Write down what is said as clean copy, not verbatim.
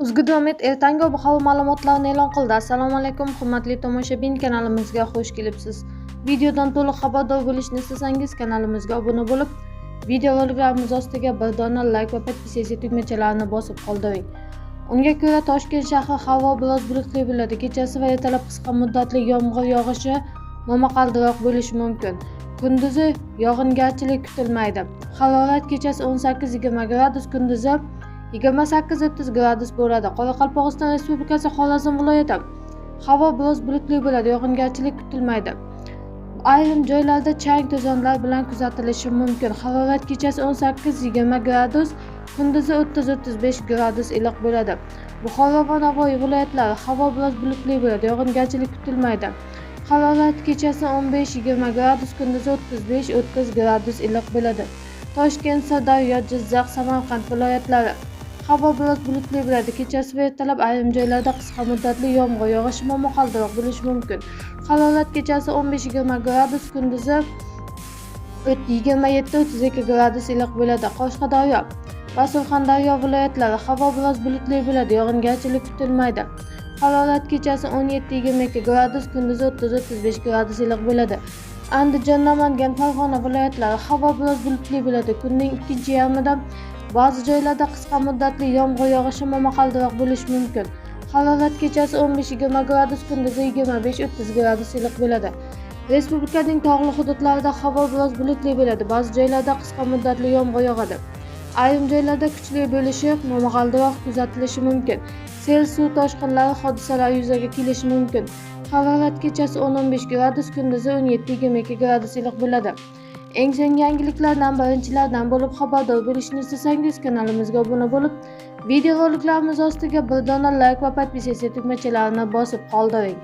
O'zgidromet ertangi ob-havo ma'lumotlarini e'lon qildi. Assalomu alaykum, hurmatli tomoshabin, kanalimizga xush kelibsiz. Videodan to'liq xabardor bo'lishni istasangiz, kanalimizga obuna bo'lib, videoroliklarimiz ostiga bir dona like va подписаться tugmachalarini bosib qoldiring. Unga ko'ra, Toshkent shahri havo biroz bulutli bo'ladi. Kechasi va ertalab qisqa muddatli yomg'ir yog'ishi, momaqaldiroq bo'lishi mumkin. Kunduzi yog'ingarchilik kutilmaydi. Harorat kechasi 18-20 gradus, kunduzi 28-30 gradus bo'ladi. Qoraqalpog'iston Respublikasi, Xorazm viloyati havo biroz bulutli bo'ladi, yog'ingarchilik kutilmaydi. Ayrim joylarda chang to'zonlar bilan kuzatilishi mumkin. Harorat kechasi 18-20 gradus, kunduzi 30-35 gradus iliq bo'ladi. Buxoro va Navoiy viloyatlari havo biroz bulutli bo'ladi, yog'ingarchilik kutilmaydi. Harorat kechasi 15-20 gradus, kunduzi 35-30 gradus iliq bo'ladi. Toshkent, Sirdaryo, Jizzax, Samarqand viloyatlari havo biroz bulutli bo'ladi. Kechasi va ertalab ayrim joylarda qisqa muddatli yomg'ir yog'ishi, momaqaldiroq bo'lishi mumkin. Harorat kechasi 15-20 gradus, kunduzi 27-32 gradus iliq bo'ladi. Qashqadaryo va Surxondaryo viloyatlari havo biroz bulutli bo'ladi, yog'ingarchilik kutilmaydi. Harorat kechasi 17-22 gradus, kunduzi 30-35 gradus iliq bo'ladi. Andijon, Namangan, Farg'ona viloyatlari havo biroz bulutli bo'ladi. Kunning ikkinchi yarmida ba'zi joylarda qisqa muddatli yomg'ir yog'ishi, momaqaldiroq bo'lishi mumkin. Harorat kechasi 15-20 gradus, kunduzi 25-30 gradus iliq bo'ladi. Respublikaning tog'li hududlarida havo biroz bulutli bo'ladi. Ba'zi joylarda qisqa muddatli yomg'ir yog'adi. Ayrim joylarda kuchli bo'lishi, momaqaldiroq kuzatilishi mumkin. Sel, suv toshqinlari hodisalari yuzaga kelishi mumkin. Harorat kechasi 10-15 gradus, kunduzi 17-22 gradus iliq bo'ladi. Eng so'nggi yangiliklardan birinchilardan bo'lib xabardor bo'lishni istasangiz, kanalimizga obuna bo'lib, videoroliklarimiz ostiga bir dona like va подписаться tugmachalarini bosib qoldiring.